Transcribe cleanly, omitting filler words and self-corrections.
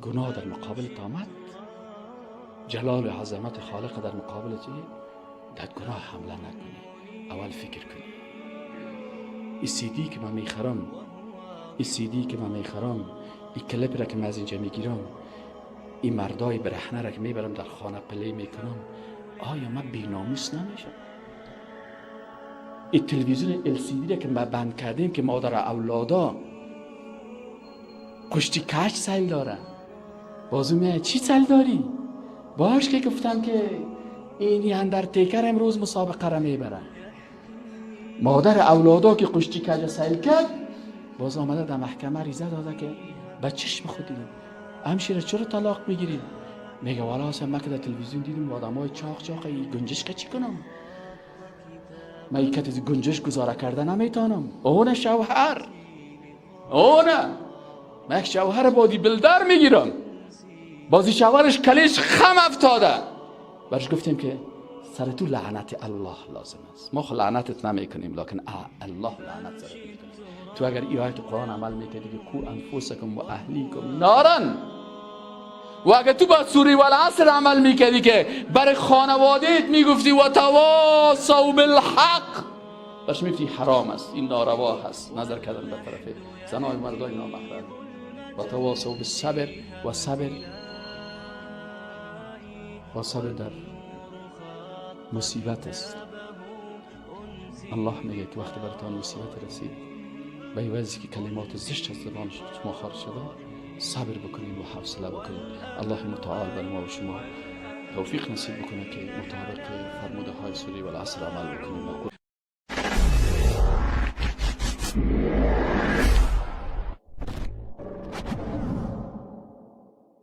گناه در مقابل آمد، جلال و عظمت خالق در مقابل چی؟ در گناه حمله نکنی، اول فکر کنی. این سیدی که من میخرم، این سیدی که من میخرم، این کلیپ را که من از اینجا میگیرم، این مردای برهنه را که میبرم در خانه play میکنم، آیا من بیناموس نمیشم؟ این تلویزیون LCD را که ما بند کردیم که مادر اولادا کشتی کش سیل داره، بازو میای چی سیل داری؟ باش که گفتم که این اندرتیکر امروز مسابقه را میبره. مادر اولادا که کشتی کج سیل کرد، باز آمده در محکمه ریزه داده که به چشم خود دیدم. همشیره چرا طلاق میگیری؟ میگه والا اصلا من که در تلویزیون دیدم آدم های چاق چاق، ای گنجشک چی کنم؟ من یک کتی گنجشک گزاره کرده نمیتونم. اون شوهر، اونه من یک شوهر body builder میگیرم، بازی شوهرش کلیش خم افتاده. برش گفتیم که سر تو لعنت الله لازم است. ما خو لعنتت نمیکنیم، لکن الله لعنت سرت میکنه. تو اگر ای آیت قرآن عمل میکردی که قوا انفسکم و اهلیکم نارا، و اگر تو با سوره والعصر عمل میکردی که برای خانوادهت میگفتی و تواصوا بالحق، برش میگفتی حرام است، این ناروا هست نظر کردن به طرف زنای مردای نامحرم، و تواصوا بالصبر و صبر و صبر در مصیبت است. الله میگه که وقتی براتان مصیبت رسید، به عوضی که کلمات زشت از زبان شما خارج شده، صبر بکنید و حوصله بکنید. الله متعال بر ما و شما توفیق نصیب بکنه که مطابق فرموده های سوره والعصر عمل بکنیم.